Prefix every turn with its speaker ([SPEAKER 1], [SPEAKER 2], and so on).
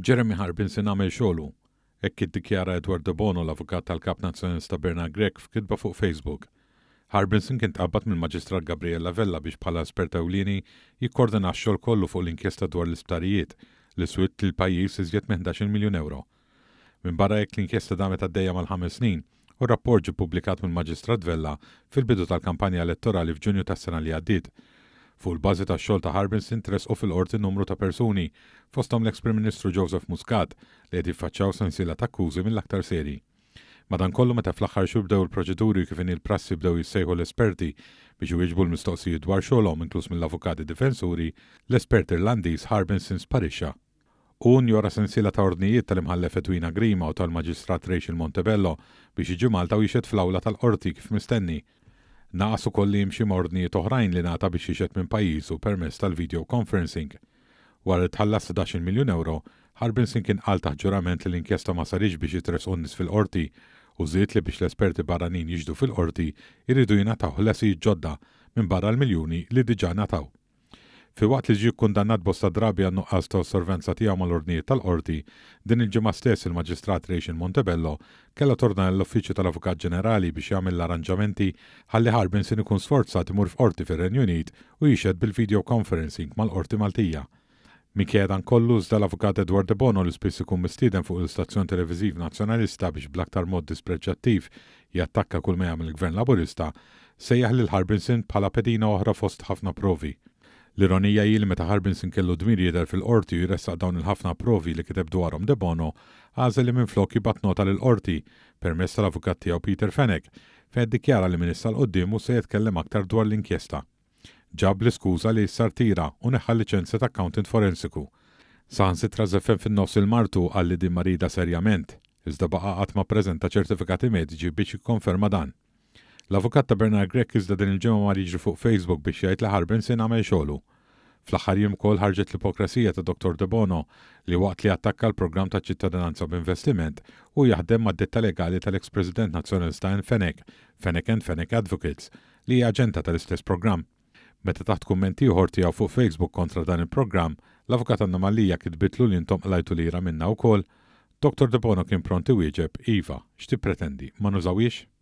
[SPEAKER 1] Jeremy Harbinson għamel xogħlu. Hekk iddikjara Edward Debono, l-avukat tal-Kap Nazzjonalista Bernard Grech f'kitba fuq Facebook. Harbinson kien tqabbad mill-Maġistrat Gabriella Vella biex bħala espert ewlieni jikkordina x-xogħol kollu fuq l-inkjesta dwar l-isptarijiet, li swiet lill-pajjiż iżjed minn 11-il miljun ewro. Minbarra hekk l-inkjesta damet għaddejja mal-ħames snin u r-rapport ġie ppubblikat mill-Maġistrat Vella fil-bidu tal-kampanja elettorali f'Ġunju tas-sena li għaddiet. Fuq il-bażi tax-xogħol ta' Harbinson tressqu fil-Qorti numru ta' persuni, fosthom l-eks Prim Ministru Joseph Muscat, li qed jiffaċċjaw sensiela ta' akkużi mill-aktar serji. Madankollu meta fl-aħħar xhur bdew il-proċeduri u kif inhi l-prassi bdew jissejħu l-esperti biex iwieġbu l-mistoqsijiet dwar xogħolhom inkluż mill-avukati difensuri, l-espert Irlandiż Harbinson sparixxa. Hu njora sensiela ta' ordnijiet tal-Imħallef Edwina Grima u tal-Maġistrat Rachel Montebello biex jiġi Malta u jixhed fl-awla tal-Qorti kif mistenni. Naqas ukoll li jimxi ma' ordnijiet oħrajn li ngħata biex jixhed minn pajjiżu permezz tal-video conferencing. Wara li tħallas 11-il miljun ewro, Harbinson kien qal taħt ġurament li l-inkjesta ma saritx biex jitressqu n-nies fil-Qorti u żied li biex l-esperti barranin jixhdu fil-Qorti jridu jingħataw ħlasijiet ġodda minbarra l-miljuni li diġà ngħataw. Filwaqt li ġie kkundannat bosta drabi għan-nuqqas ta' osservenza tiegħu mal-ordnijiet tal-Qorti, din il-ġimgħa stess il-Maġistrat Rachel Montebello kellha tordna lill-Uffiċċju tal-Avukat Ġenerali biex jagħmel l-arranġamenti ħalli Harbinson ikun sforzat imur f'Qorti fir-Renju Unit u jixhed bil-video conferencing mal-Qorti Maltija. Minkejja dan kollu, iżda l-Avukat Edward Debono li spiss ikun mistieden fuq l-istazzjon televiżiv Nazzjonalista biex bl-aktar mod dispreġġjattiv jattakka kull ma jagħmel il-Gvern Laburista, sejjaħ lil Harbinson bħala pedina oħra fost ħafna provi. L-ironija hi li meta Harbinson kellu dmir jidher fil-Qorti u jressaq dawn il-ħafna provi li kiteb dwarhom Debono, għażel li minflok jibgħat nota lill-Qorti, permezz tal-avukat tiegħu Peter Fenech, fejn iddikjara li minn issa 'l quddiem mhux se jitkellem aktar dwar l-inkjesta. Ġab l-iskuża li issa rtira u neħħa l-liċenzja ta' accountant forensiku. Saħansitra żeffen fin-nofs lil martu u qal li din marida serjament, iżda baqa' qatt ma ppreżenta ċertifikati mediċi biex jikkonferma dan. L-avukat ta' Bernard Grech iżda din il-ġimgħa mar jiġri fuq Facebook biex jgħid li Harbinson għamel xogħlu. Fl-aħħar jiem ukoll ħarġet l-ipokrasija ta' Dottor Debono li waqt li attakka l-programm ta' ċittadinanza b'investiment, hu jaħdem mad-ditta legali tal-eks President Nazzjonalista Ann Fenech, Fenech and Fenech Advocates, li hija aġenta tal-istess programm. Meta taħt kumment ieħor tiegħu fuq Facebook kontra dan il-programm, l-Avukat Anna Mallia kitbitlu li intom qlajtu lira minnha wkoll, Dottor Debono kien pront iwieġeb, Iva, x'tippretendi, ma nużawhiex?